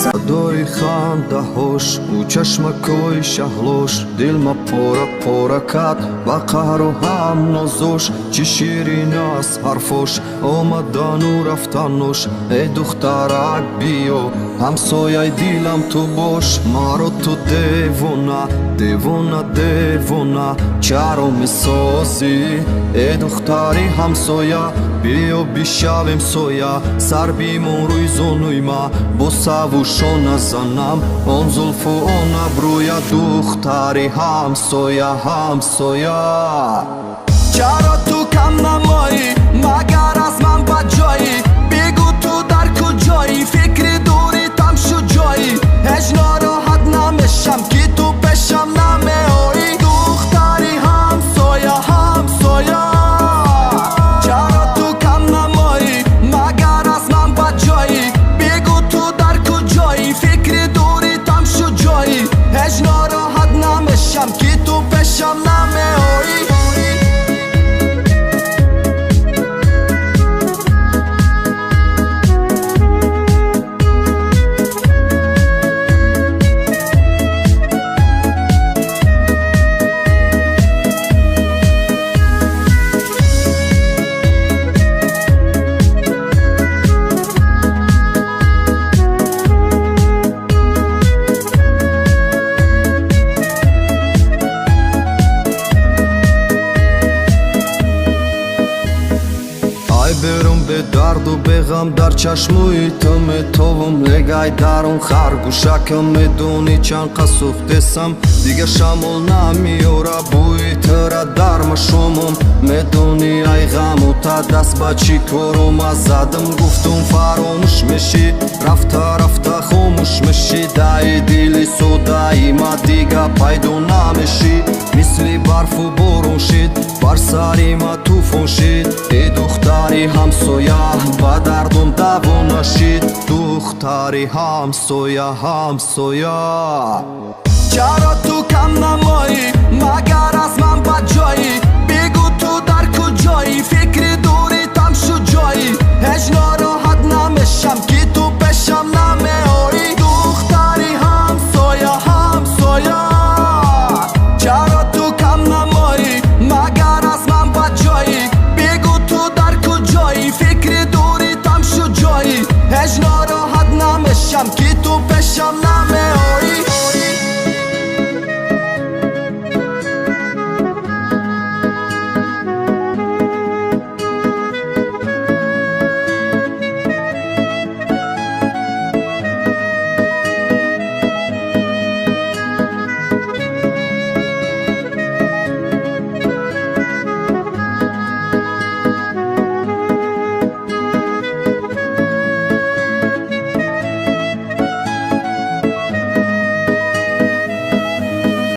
Садои хандаҳош, ӯ чашмакҳои шаҳлош, дилма пора пора кард ба қаҳру ҳам нозош. Чӣ ширин аст ҳарфош, омадану рафтанош. Эй духтарак, биё, ҳамсояи дилам ту бош. Маро ту девона, девона, девона чаро месозӣ? Эй духтари ҳамсоя, биё бишавем соя, сар бимон рӯи зонуи ма, босаву шона занам он зулфу он абрӯя. Духтари ҳамсоя, ҳамсоя. Чаро ту кам намоӣ, магар аз ман ба ҷоӣ? Бигӯ, ту дар куҷоӣ? Фикри дури там шуҷоӣ. Ҳеҷ нороҳат намешам, ки ту пешам намеоӣ. Духтари ҳамсоя, ҳамсоя. Чаро ту кам намоӣ, магар аз ман ба ҷоӣ? Бигӯ, ту дар куҷоӣ? Фикри дури там шуҷоӣ. Ҳеҷ нороҳат намешам, ки ту пешам намеоӣ. Ай берун бедарду беғам, дар чашмои ту метовам. Легай дарун харгӯшакам, медонӣ чанд қа сӯхтесам. Дига шамол намеёра бӯи тура дар машомам. Медонӣ, ай ғаму та даст ба чӣ корума задам. Гуфтум, фаромӯш мешӣ, рафта рафта хомӯш мешӣ. Даи дили содаи ма дига пайдо намешӣ. Мисли барфу борон шид, бар сари ма тӯфон шид. Э духтари ҳамсоя, ба дардум даво нашид. Духтари ҳамсоя, ҳамсоя. Чаро ту кам намоӣ, магар аз ман ба ҷоӣ?